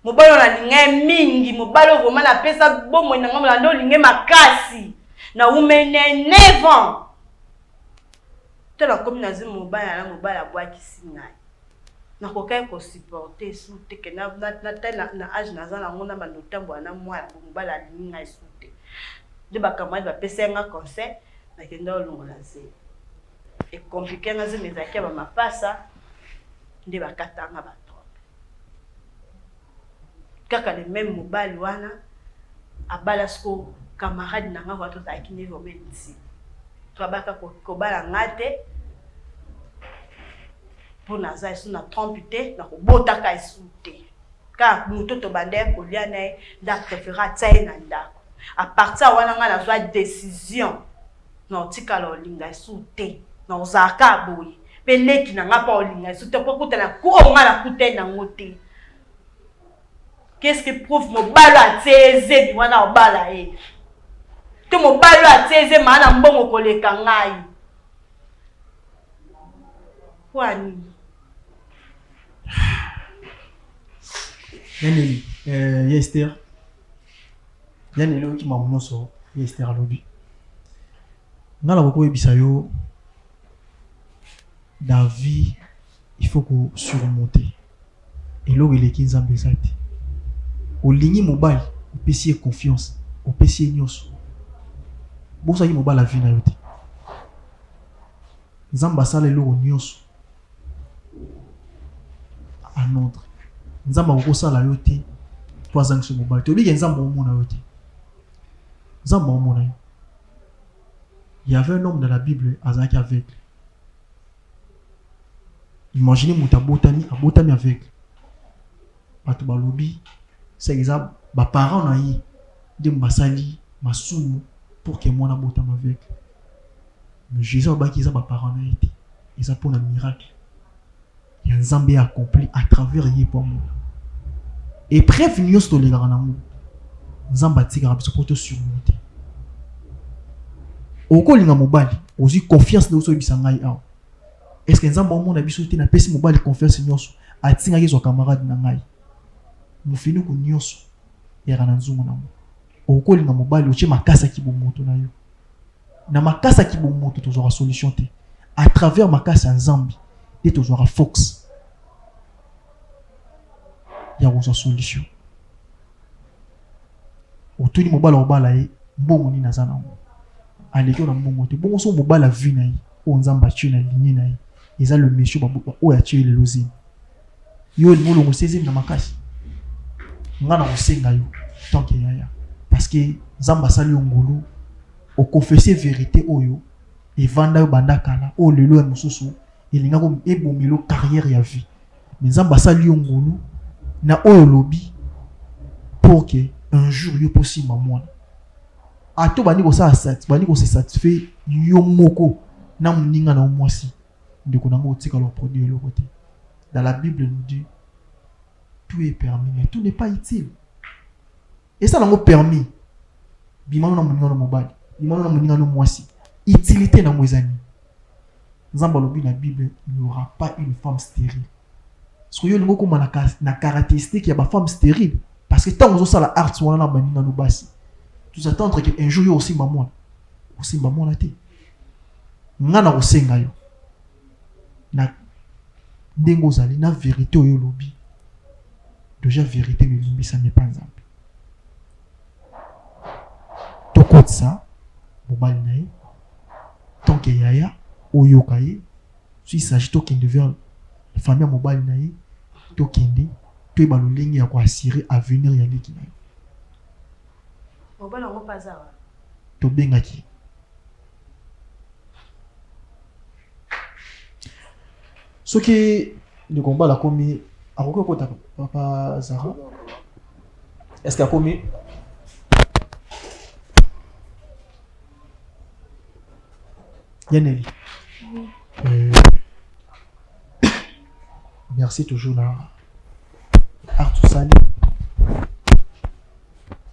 Mobali oyo nalinga ye mingi, mobali oyo vraiment napesa bomoi na nga molanda olinga ye makasi. Nawumeli na ye 9 ans. To nakomi nazwi mobali na mobali abwakisi ngai. Nakokaki ko supporter su te ke na na na na age naza nango na banda otambola na mwana mobali alingi ngai su te. Nde ba camarade bapesaki nga conseil nakenda olongola zemi. E compliquer nga zemi ezalaki ya ba mapasa nde bakata nga ba trompe. Kaka le meme mobali wana abala siko camarade na nga wana tozalaki ne vraiment intime. To abaka kobala nga te po naza esu na trompe te nakobotaka esu te. Kaka moto tobandaki kolia na ye nde a prefera atia ye na ndako. A partir ya wana nga nazwa decision nakotikala kolinga esu te, nakozala kaka boye pe leki na nga pe akolinga esu te po akutana coup oyo nga nakutani nango te. Qu'est-ce qui prouve mobali oyo atie ye zemi wana akobala ye? To mobali oyo atie ye zemi aza na mbongo koleka ngai? Pwa nini? Ya Nelly, eh, ya Esther. Ya Nelly oyoki makambo nyonso ya Esther alobi. Nga nakoki koyebisa yo dans vie il faut ko surmonter. Eloko eleki Nzambe eza te. Olingi mobali, opesi ye confiance, opesi ye nyonso. Bosaki mobali ya vie na yo te. Nzambe asala eloko nyonso en ordre. Nzambe akoki kosala yo te po azangisa mobali te. Oyebi ke Nzambe aomona yo te. Nzambe aomona yo. Il y avait un homme dans la Bible azalaki aveugle. Imaginez moto abotami, abotami aveugle. Bato balobi c'est eza ba parents na ye nde basali masumu pour que mwana abotama aveugle. Mais Jesus alobaki eza ba parents na ye te, eza pona miracle ya Nzambe ya accompli à travers ye po amona. Epreuve nyonso tolekaka nango, Nzambe atikaka biso po to surmonter. Okolinga mobali, ozwi confiance nde ozoyebisa ngai awa. Est-ce que Nzambe amona biso te? Napesi mobali confiance nyonso, atingaki ezwa camarade na ngai. Mofinuku nyonso eyaka na nzungu nango. Okolinga mobali, otie makasi ya kibomoto na yo. Na makasi ya kibomoto tozwaka solution te. À travers makasi ya Nzambe nde tozwaka force ya kozwa solution. Otuni mobali akobala ye, mbongo nini aza nango? Aleki yo na mbongo te. Bongo soki mobali azwi na ye oyo Nzambe atie na lignee na ye, eza le monsieur oyo atie ye lelo zemi. Yo olingi olongosa ye zemi na makasi? Nga nakosenga yo tant que yaya, parce que Nzambe asali yo ngolu, o confesser verite oyo evanda yo banda kala, oyo lelo ya mosusu elingaki ebomela yo carrière ya vie. Mais Nzambe asali yo ngolu na oyo olobi pour que un jour yo pe osimba mwana. Ata obandi kosala obandi ko se satisfaire yo moko na moninga na yo mwasi, ndeko na nga otikala ko produire eloko te. Dans la bible nous dit tout est permis mais tout n'est pas utile. Eza nango permis, bima na moninga na mobali, bima na moninga na mwasi, utilité nango eza nini? Nzambe alobi na bible il n'y aura pas une femme stérile. Soki yo olingi okoma na, na caractéristique ya ba femme stérile, parce que ntango ozosala art wana na baninga no basi, tu attendre que un jour yo osimba mwana, osimba mwana te. Nga na kosenga yo na ndenge ozali na verite oyo olobi deja, verite elimbisami epa Nzambe. Tokotisa mobali na ye tant que yaya, oyoka ye. S'il s'agit tokende vers famille ya mobali na ye, tokende toyeba lolenge ya koassurer avenir ya leki na yo. Mobali yango mpe aza wa? Tobengaki. Soki ndeko mobali akomi, akoki kokota. Papa Zara, est ce que akomi? Yaneli. Oui. Merci toujours na Arthur Sali.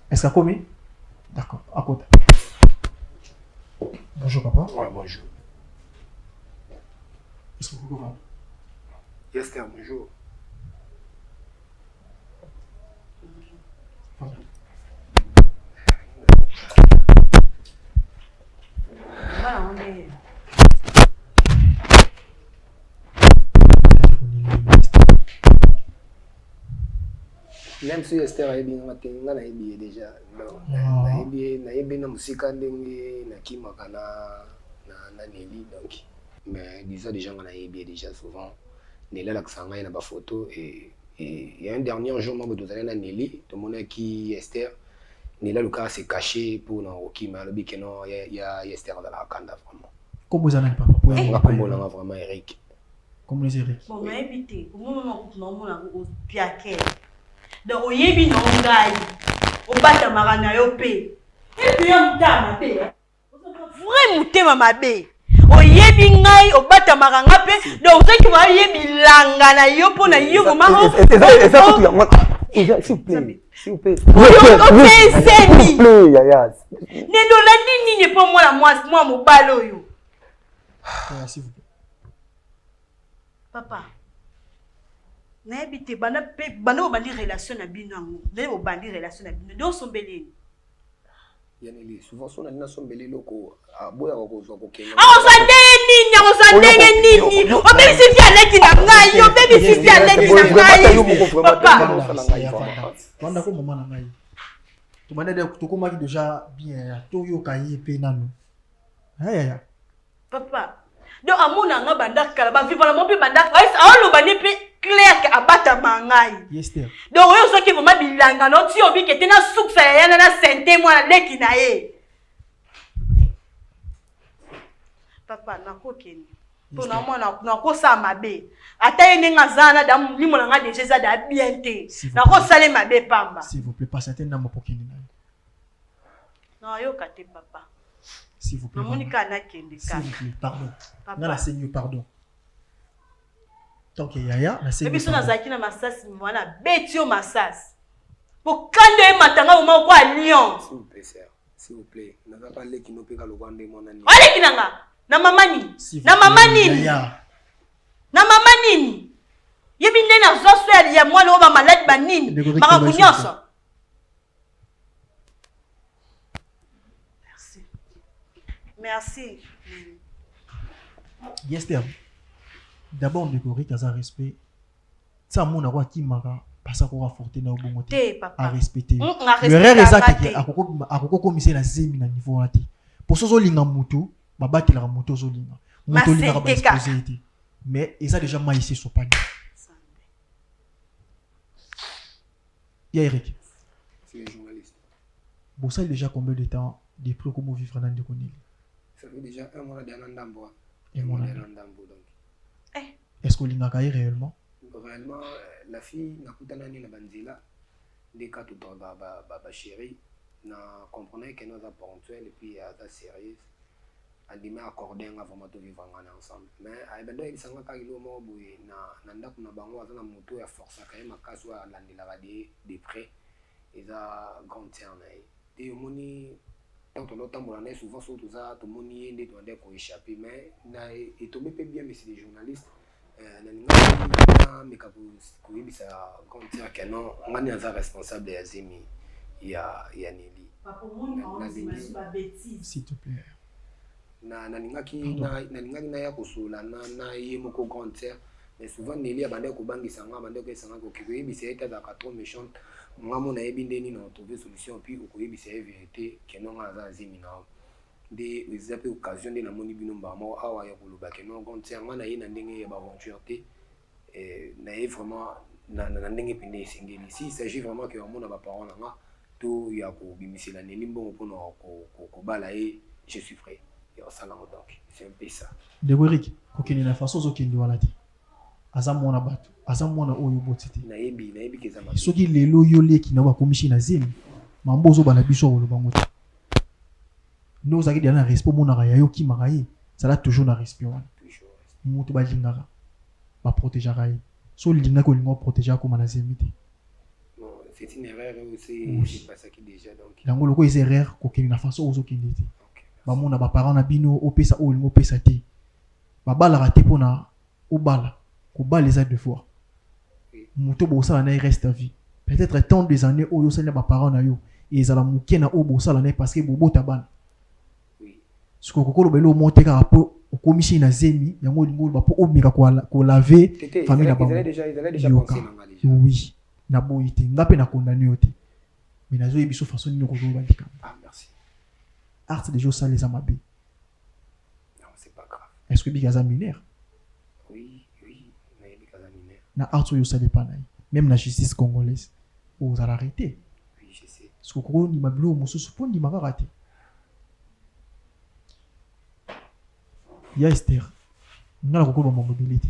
Est-ce qu'akomi? D'accord, akota. Bonjour papa. Ouais, bonjour. Est-ce que vous pouvez Yester, bonjour. Même si Esther ayebi nga te, nga nayebi ye déjà. Donc, nayebi ye, nayebi na mosika ndenge nakimaka na na na Nelly donc. Mais disons déjà nga nayebi ye déjà souvent. Nelly alakisaka ngai na ba photo et et il y a un dernier jour moko tozalaki na Nelly, tomonaki Esther. Nelly alukaka se cacher pour na kokima, alobi que non ya ya Esther azalaka kanda vraiment. Kombo eza nani papa? Po Nga kombo na nga vraiment Eric. Kombo eza Eric. Bon, nayebi te, omona na kutu na omona opiake. Donc oyebi na ngai, obatamaka na yo pe. Epe ya motema mabe. Vrai motema mabe. Oyebi ngai, obatamaka nga pe. Donc ozaki waye bilanga na yo po na yo vraiment. Eza kutu yango. Eza s'il vous plaît. S'il vous plaît. Opesemi. S'il vous plaît, yaya. Nende olandi nini po mwana mwasi, mwana mobali oyo? S'il vous plaît. Papa, nayebi te banda pe banda bobandi relation na bino yango ndenge bobandi relation na bino nde osombeli ye nini? Yaneli, souvent so nalingi nasombela eloko aboyaka kozwa kokende. Akozwa ndenge nini? Akozwa ndenge nini? Obebisi vie aleki na ngai, obebisi vie aleki na ngai. Papa, Banda ko mama na ngai. Tobanda de tokomaki déjà bien ya toyoka ye pe nanu. Yaya. Papa, Donc amona nga banda kala ba vivre na mo mpe banda aoloba nde mpe clair ke abatama ngai. Donc oyo ozwaki vraiment bilanga na oti obike te na sukisa ya yana na sente mwana leki na ye. Papa nakokende mpo na mwana nakosala mabe ata ye ndenge aza wana da molimo na ngai deja eza da bien te nakosala ye mabe pamba. S'il vous plaît patiente ndambo pokende na yo. Nayoka te papa. S'il vous plaît. Namoni kaka nakende kaka. S'il vous plaît, pardon. Nga nasengi yo pardon. Tant que yaya nasengi. Biso nazalaki na masasi mwana beti yo masasi. Po kanda ye matanga moma kwa lion. S'il vous plaît sœur. S'il vous plaît. Naza pa leki no peka lokwa nde mwana nini. Oleki na nga. Na mama nini? Na mama nini? Na mama nini? Yebi nde nazwa so ya mwana oyo ba maladi ba nini? Makambo nyonso. Merci. Merci. Yester, d'abord ndeko Rick aza respect. Ti amona ko akimaka parce ako renforcer na bongo te. A respecter. L'erreur eza ke akoko akoko komisa na zemi na niveau wana te. Pour sozo linga mutu, babatelaka mutu ozolinga. Mutu olingaka ba exposer te. Mais eza déjà mai esi esopani. Ya Eric. C'est le journaliste. Bosali déjà combien de temps depuis okomo vivre na ndeko Nelly? Ça fait déjà un mois na ndambo. Un mois na ndambo donc. Eh. Est-ce que olingaka ye réellement? Réellement la fille nakutana ni na banzela nde ka to ba ba ba, ba chérie na comprenait que nous aza ponctuel et puis aza sérieuse. Andimi accorde nga vraiment to vivre nga na ensemble mais ayebanda oyebisa nga kaka eloko moko boye na, na ndako na bango aza na moto oyo aforçaka ye makasi oyo alandelaka de, de près eza grande sœur na ye te omoni ntango tondo otambola na ye souvent soki toza tomoni ye nde tobandaki koéchappe mais na etombe mpe bien monsieur le journaliste euh, nalingaki nameka koyebisa grande sœur que non nga nde naza responsable ya zemi ya, ya Nelly. S'il te plaît. Na nalingaki na nalingaki naya kosolola na na ye moko grande sœur mais souvent Nelly abandaki kobangisa nga abandaki koyebisa nga okoki koyebisa ye te azalaka trop méchante nga mo nayebi nde nini na trouver solution puis okoyebisa ye vérité que non nga naza na zemi na yo nde eza mpe occasion nde namoni bino mbala moko awa ya koloba que non grande sœur nga naye na ndenge ya baaventure te eh, naye vraiment na, na, na ndenge mpenza esengeli si il s'agit vraiment que bamona baparent na nga to ya kobimisela Nelly mbongo mpona kobala ye je suis prêt ya kosala yango donc c'est un peu ça. Ndeko Eric, kokende na façon ozokende wana te. Aza mwana bato, aza mwana oyo oboti te. Nayebi, nayebi ke eza mabe. Soki lelo yo leki na yo bakomisi na zemi, mambo ozobala biso okoloba yango te. Nde ozalaki deja na respect omonaka ya yo okimaka ye, zala toujours na respect wana. Mutu balingaka, ba protegeaka ye. Soki olingaki olinga o proteger akoma na zemi te. C'est une erreur aussi oui. pasaki déjà donc. Yango loko eza erreur kokende na façon ozo kende te. Bamona ba parents na bino opesa oyo olingi opesa te. Babalaka te pona obala. Kobala eza devoir. Moto bosala na ye reste à vie. Peut-être tant des années oyo osali na ba parents na yo ezala moke na oyo bosala na ye parce que bobota bana. Sikoyo okoki koloba eloko moko te kaka po okomisi ye na zemi yango olingi oloba po omeka kolave famille na bango. Yoka oui naboyi te nga pe na condamne yo te mais nazoyebi biso façon nini okozoloba likambo. Ah, merci. Art deja osala eza mabe. Non, c'est pas grave. Est-ce que bika aza mineur? Oui, oui, nayebi kaza mineur. Na art oyo osala epa na ye même na justice congolaise ozala arrêté. Oui, je sais. Soki okoki ondima biloko mosusu mpo ondima kaka te. Ya Esther, nga nakoki koloba mambo ebele te.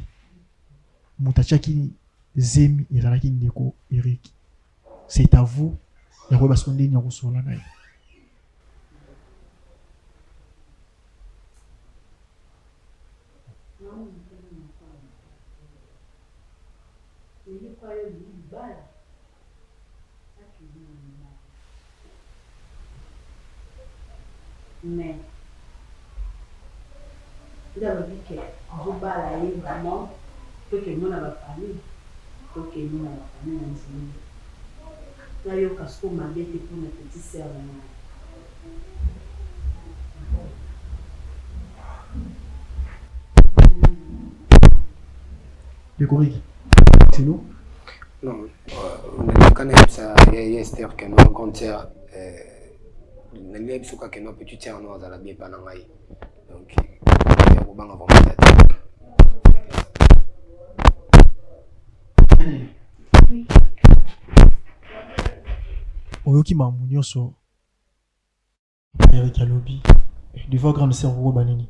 Moto atiaki zemi ezalaki ndeko Eric. C'est à vous ya koyeba sikoyo ndenge nini ya kosolola na ye. Mais nde alobi ke azobala ye vraiment tokende na ba famille tokende na ba famille na ndimi nayoka sikoyo mabe te pona petit sœur na ngai. Ndeko Ricky, c'est nous? Non, nalingaka nayebisa ye Esther que non grande sœur nalingi nayebisa kaka que non petite sœur no azala bien epa na ngai donc ya kobala. Kobanga vraiment eza te. Oui. Oyoki makambo nyonso Eric alobi devant grande sœur okoloba nini?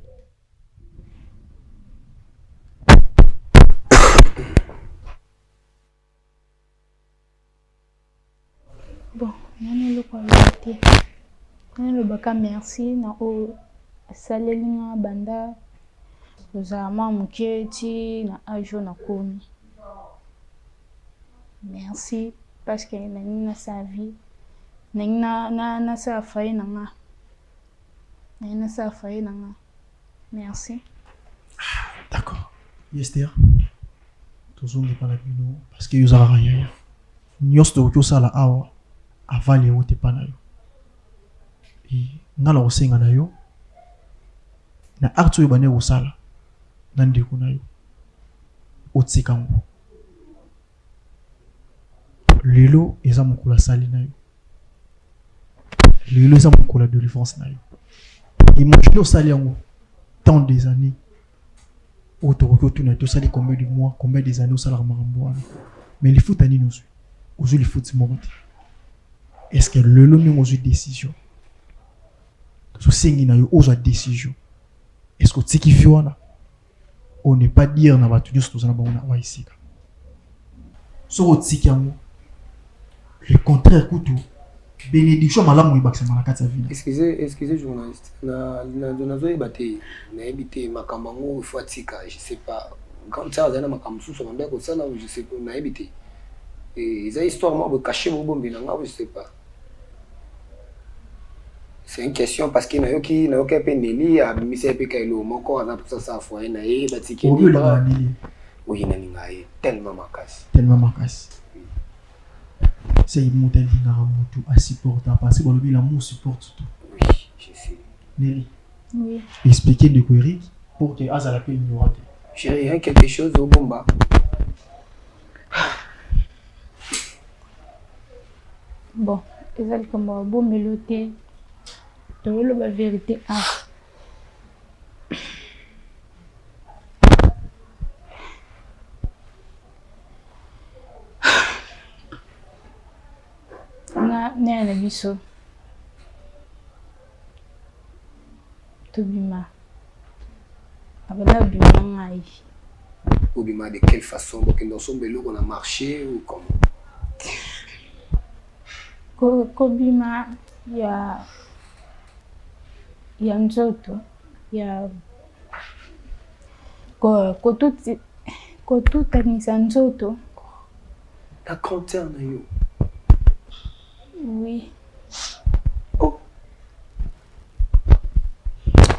Bon, nani eloko aloba te. Nani alobaka merci na oyo asaleli nga banda kozala mwa moke ti na age oyo nakomi. Merci parce que nalingi nasala vie, nalingi nasala foyer na nga, nalingi nasala foyer na nga. Merci. D'accord. Esther, tozongi epa na bino parce que yo oza kaka yaya. Nyonso tokoki osala awa avali yango te epa na yo. E, nga na kosenga na yo na acte oyo obandaki kosala na ndeko na yo otika yango. Lelo eza mokolo asali na yo. Lelo eza mokolo ya delivrance na yo. Imagine osali yango tant des années oyo tokoki otuna te osali combien de mois combien des années osalaka makambo wana mais lifuta nini ozwi ozwi lifuti moko te est ce que lelo ndenge ozwi décision tosengi na yo ozwa décision est ce que otiki vie wana on ne pas dire na bato nyonso toza na bango na awa esika soki otiki yango le contraire kutu bénédiction malamu ebakisama na kati ya vie. Excusez, excusez journaliste, na na nazoyeba te, nayebi te makambo yango il faut atika, je sais pas. Grande sœur azali na makambo mosusu abandaki kosala, je sais pas, nayebi te. Eza histoire moko boye caché bobombela nga, je sais pas. C'est une question parce que nayoki nayoki mpe Nelly abimisa ye mpe ka eloko moko aza mposa asala foyer na ye batiki ye libre. Oui, nalinga ye tellement makasi. Tellement makasi. C'est moto alingaka moto a supporta parce que balobi l'amour supporte tout. Oui, je sais. Nelly. Oui. Expliquer ndeko Eric pour que azala mpe ignorant te. Chérie, il y a quelque chose au bomba. Bon, eza likambo ya bombelo te. Toloba verite awa. Na mère na biso tobima abanda kobima na ngai. Obima de quelle façon? Bokende osomba eloko na marché ou comment? Kobima ya ya nzoto ya kotutanisa nzoto. Na grande sœur na yo? Oui. Oh.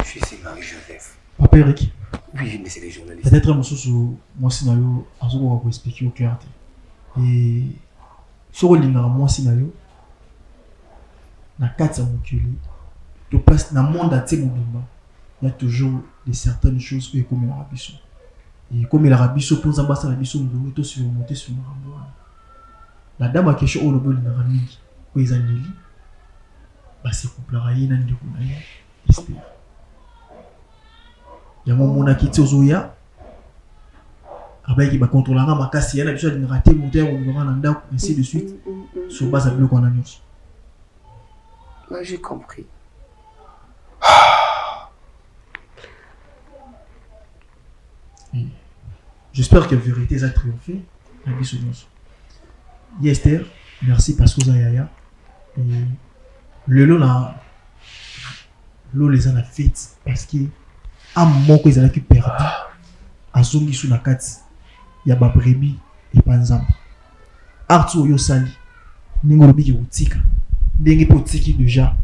Je suis Marie-Joseph. Papa Eric. Oui, mais c'est les journalistes. Peut-être mosusu mwasi na yo azokoka ko expliquer yo clair te. Et soki olingaka mwasi na yo na kati ya mokili to place na monde entier mobimba ya toujours de certaines choses oyo ekomelaka biso ekomelaka biso mpo nzambe asala biso ngolu to surmonter sur makambo wana la dame ya question oyo olobi olingaka mingi oyo eza Nelly basekuplaka ye na ndeko na ye Esther yango omonaki ti ozoya abayaki bakontrola nga makasi ya na biso alingaka te moto ya kolingaka na ndako ainsi de suite sur base ya biloko wana nyonso. Là, j'ai compris. J'espère que la vérité a triomphé. Na biso nyonso. Ye Esther, merci parce que oza yaya. Et lelo na lola eza na fete parce que ame moko ezalaki perdu azongi su na kati ya ba brebis epa Nzambe. Art oyo osali ndenge olobi ke otika ndenge mpe otiki deja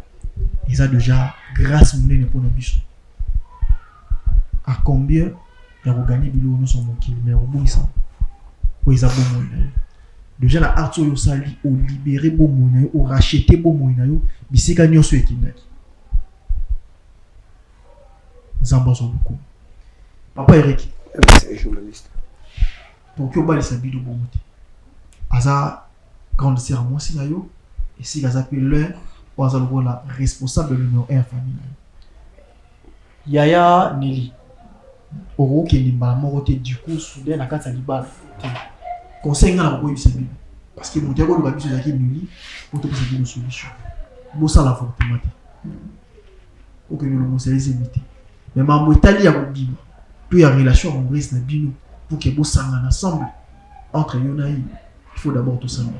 eza deja grâce monene mpona biso à combien ya koganye biloko nyonso ya mokili mais kobungisa oyo eza bomoi na yo deja na art oyo osali olibere bomoi na yo orachete bomoi na yo bisika nyonso ekendaki nzambe azwa lokumu papa Eric journaliste tokoki obalisa bino bongo te aza grande sœur ya mwasi na yo esika aza mpe l'un oyo aza lokola responsable numéro 1 ya famille na yo yaya Nelly. Okokende mbala moko te du coup soudain na kati ya libala te. Conseil nga nakokoyebisa bino parce que moto ya koluka biso ezalaki nuli po topesa bino solution. Bosala avortement te. Okende olongosa ye zemi te. Mais mambo etali ya kobima to ya relation amoureuse na bino pour que bosangana ensemble entre yo na ye, il faut d'abord tosambela.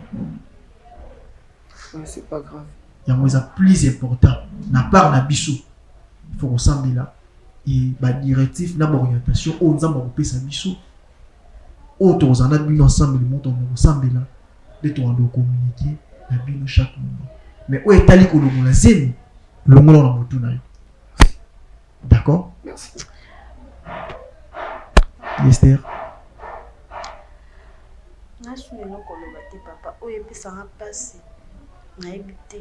Ouais, c'est pas grave. Yango eza plus important na part na biso. Il faut kosambela et ba directive na ba orientation oyo Nzambe akopesa biso oyo tokozala na bino ensemble moto akosambela nde tokanda kocommuniquer na bino chaque moment. Mais oyo etali kolongola zemi, longola na motu na yo. D'accord? Merci. Esther. Nasu eloko oloba te papa oyo epesanga mpasi nayebi te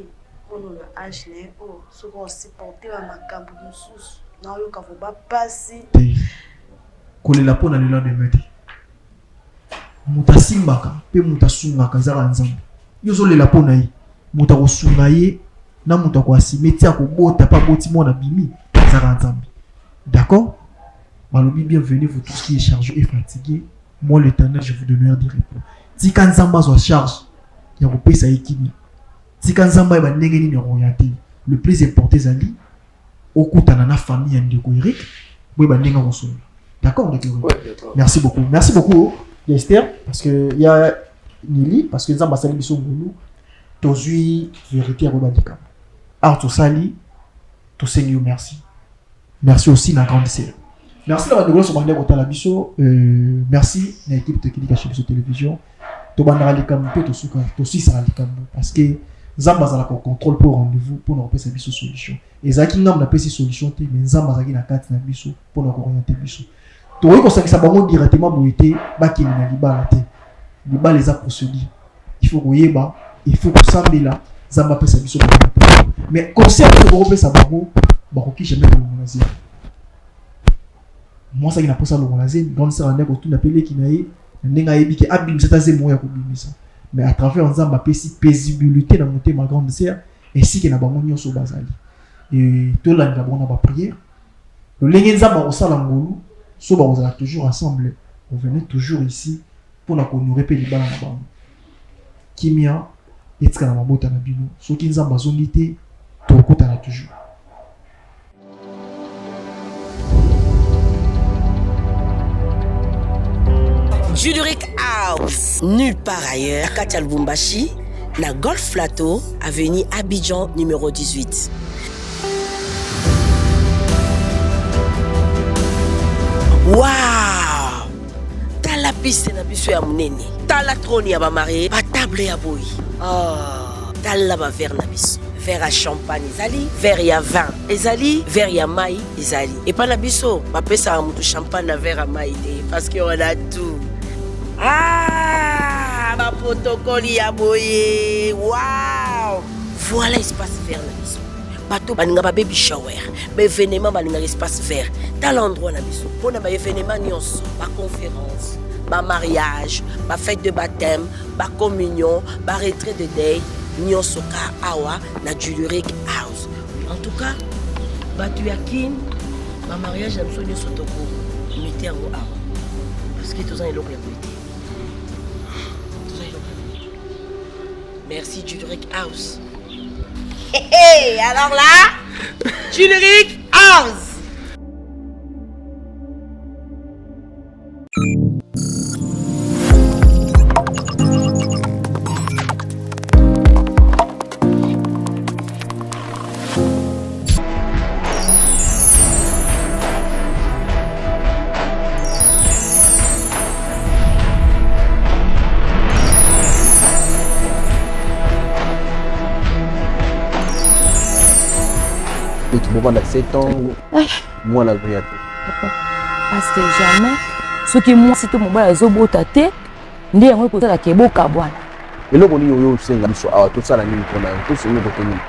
mpono na age na ye oyo soki osupporte ba makambo mosusu naoyoka voba mpasi te kolela mpo na lelo demain te moto asimbaka mpe moto asungaka ezaka nzambe yo ozolela mpo na ye moto akosunga ye na moto akoasime ti akobota mpe aboti mwana bimi ezaka nzambe d'accord balobi bienvenue vous tous qui est chargé et fatigué moi l'éternel je vous donnerai du repos tika nzambe azwa charge ya kopesa ye kimia tika nzambe ayeba ndenge nini akooriente le plus important ezali okutana na famille ya ndeko Eric boyeba ndenge akosolola d'accord ndeko Eric ouais, merci beaucoup merci beaucoup ya Esther parce que ya Nili parce que nzambe asali biso ngulu tozwi vérité ya koyeba likambo awa tosali tosengi yo merci merci aussi na grande sœur merci na bandeko nyonso bandeko kotala biso euh, merci na équipe technique ya chez biso télévision tobandaka likambo mpe tosuka tosisaka likambo parce que nzambe azalaka contrôle mpo rendez-vous mpo na kopesa biso solution ezalaki ngambo napesi solution te mais nzambe azalaki na kati na biso mpo na kooriente biso tokoki kosangisa bango directement boye te bakende na libala te libala eza procédure il faut koyeba il faut kosambela nzambe apesa biso mais conseil oyo tokopesa bango bakoki jamais kolongola zemi mwasi aki na mposa alongola zemi grande sœur andaki kotuna mpe leki na ye na ndenge ayebi ke abimisa ata zemi oyo ya kobimisa mais à travers nzambe apesi paisibilité na motema grande sœur ainsi que na bango nyonso bazali e tolandela bango na baprière lolenge nzambe akosala ngolu so bakozala toujours ensemble revenez toujours ici mpo na kohonore mpe libala na bango kimia etika na mabota na bino soki nzambe azongi te tokokutana toujours Juduric House, nulle part ailleurs, Katia Lubumbashi, na Golf Plateau, avenue Abidjan numéro 18. Wow! Tala piste na biso ya munene. Tala trône ya ba marié, ba table ya boyi. Oh, tala ba verre na biso. Verre à champagne ezali, verre ya vin ezali, verre ya mai ezali. Epa na biso bapesaka moto champagne na verre ya mai te parce que on a tout. Ah, ba protocole ya boye. Wow! Voilà espace vert na biso. Bato balinga ba baby shower, ba événement balingaka espace vert. Tala endroit na biso mpona ba événement nyonso, ba conférence, ba mariage, ba fête de baptême, ba communion, ba retrait de deuil, nyonso ka awa na Juluric House. En tout cas, bato ya Kin, ba mariage na biso nyonso toko mete yango awa parce que toza na eloko ya boye te. Toza eloko ya boye. Merci Juluric House. Hey, hey, alors là, Juluric House. Bovanda 7 ans mwana azoya te parce que jamais soki mwasi to mobali azobota te nde yango ekosalaka ebokabwana eloko nini oyo osenga biso awa tosala nini mpona yo tosengi kote nini?